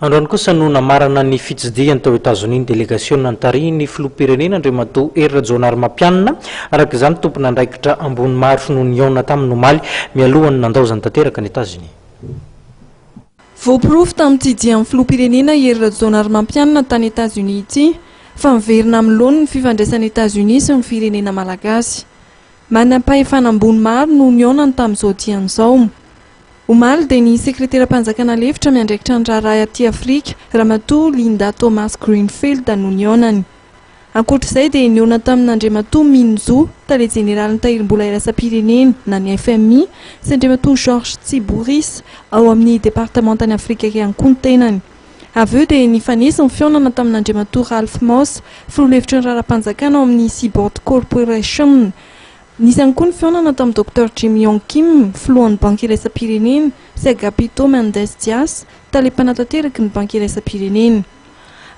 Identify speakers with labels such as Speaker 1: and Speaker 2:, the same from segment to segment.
Speaker 1: Androany kosa no namarana ny fitsidihany tao Etazonia ny delegasiona notarihin'ny filoham-pirenena Andriamatoa Hery Rajaonarimampianina. Araka izany, tompon'andraikitra ambony maro no nihaona taminy omaly mialohan'ny nandaozany tanteraka an'i Etazonia.
Speaker 2: Voaporofo tamin'ity dian'ny filoham-pirenena Hery Rajaonarimampianina tany Etazonia ity fa miverina amin'ny laoniny ny fifandraisan'i Etazonia sy ny firenena malagasy. Manam-pahefana ambony maro no nihaonany tamin'izao diany izao. Omaly dia ny sekreteram-panjakana lefitra miandraikitra ny raharaha aty Afrika, Ramatoa Linda Thomas-Greenfield no nihaonany. Ankoatra izay dia nihaona tamin'Andriamatoa Min Zhu, tale jeneralin'ny Tahirim-bola iraisam-pirenena na ny FMI, sy Andriamatoa Georges Tsibouris, ao amin'ny departemantan'i Afrika ihany koa ny tenany. Avy eo dia nifanesy ny fihaonana tamin'Andriamatoa Ralph Moss, filoha lefitry ny raharaham-panjakana ao amin'ny Seaboard Corporation. Nisy ihany koa ny fihaonana tamin'ny Docteur Jim Yong Kim, filohan'ny Banky iraisam-pirenena, sy Agapito Mendes Dias, tale mpanatanteraky ny Banky iraisam-pirenena.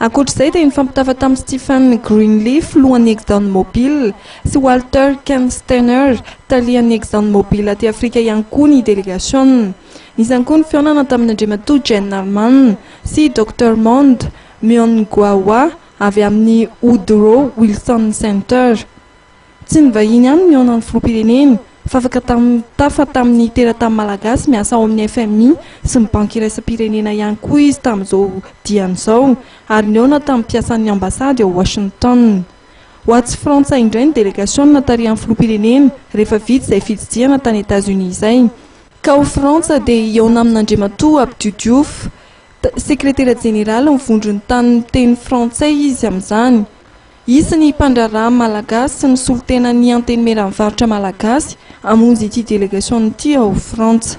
Speaker 2: Ankoatra izay dia nifampitafa tamin'i Stephen Greenleaf, filohan'ny Exxon Mobil, sy Walter Kenstener, talehan'ny Exxon Mobil aty Afrika ihany koa ny delegasiona. Nisy ihany koa ny fihaonana tamin'Andriamatoa Jen Harman sy Docteur Monde Miongoawa avy amin'ny Woodrow Wilson Center. Tsy ny vahiny ihany no nihaona ny filoham-pirenena fa afaka tafa tamin'ny teratany malagasy miasa ao amin'ny FMI sy ny Banky iraisam-pirenena ihany koa izy tamin'izao diany izao ary nihaona tamin'ny mpiasan'ny ambasady ao Washington. Ho atsy Frantsa indray ny delegasiona tarihan'ny filoham-pirenena rehefa vita izay fitsidihana tany Etazonia izay. Ka ao Frantsa dia hihaona amin'Andriamatoa Abdou Diouf, sekretera jeneralin'ny vondron'ny tany miteny frantsay izy amin'izany. Hisy ny mpandraharaha malagasy sy ny solontenan'ny Antenimieran'ny varotra malagasy hamonjy ity delegasiona ity ao Frantsa.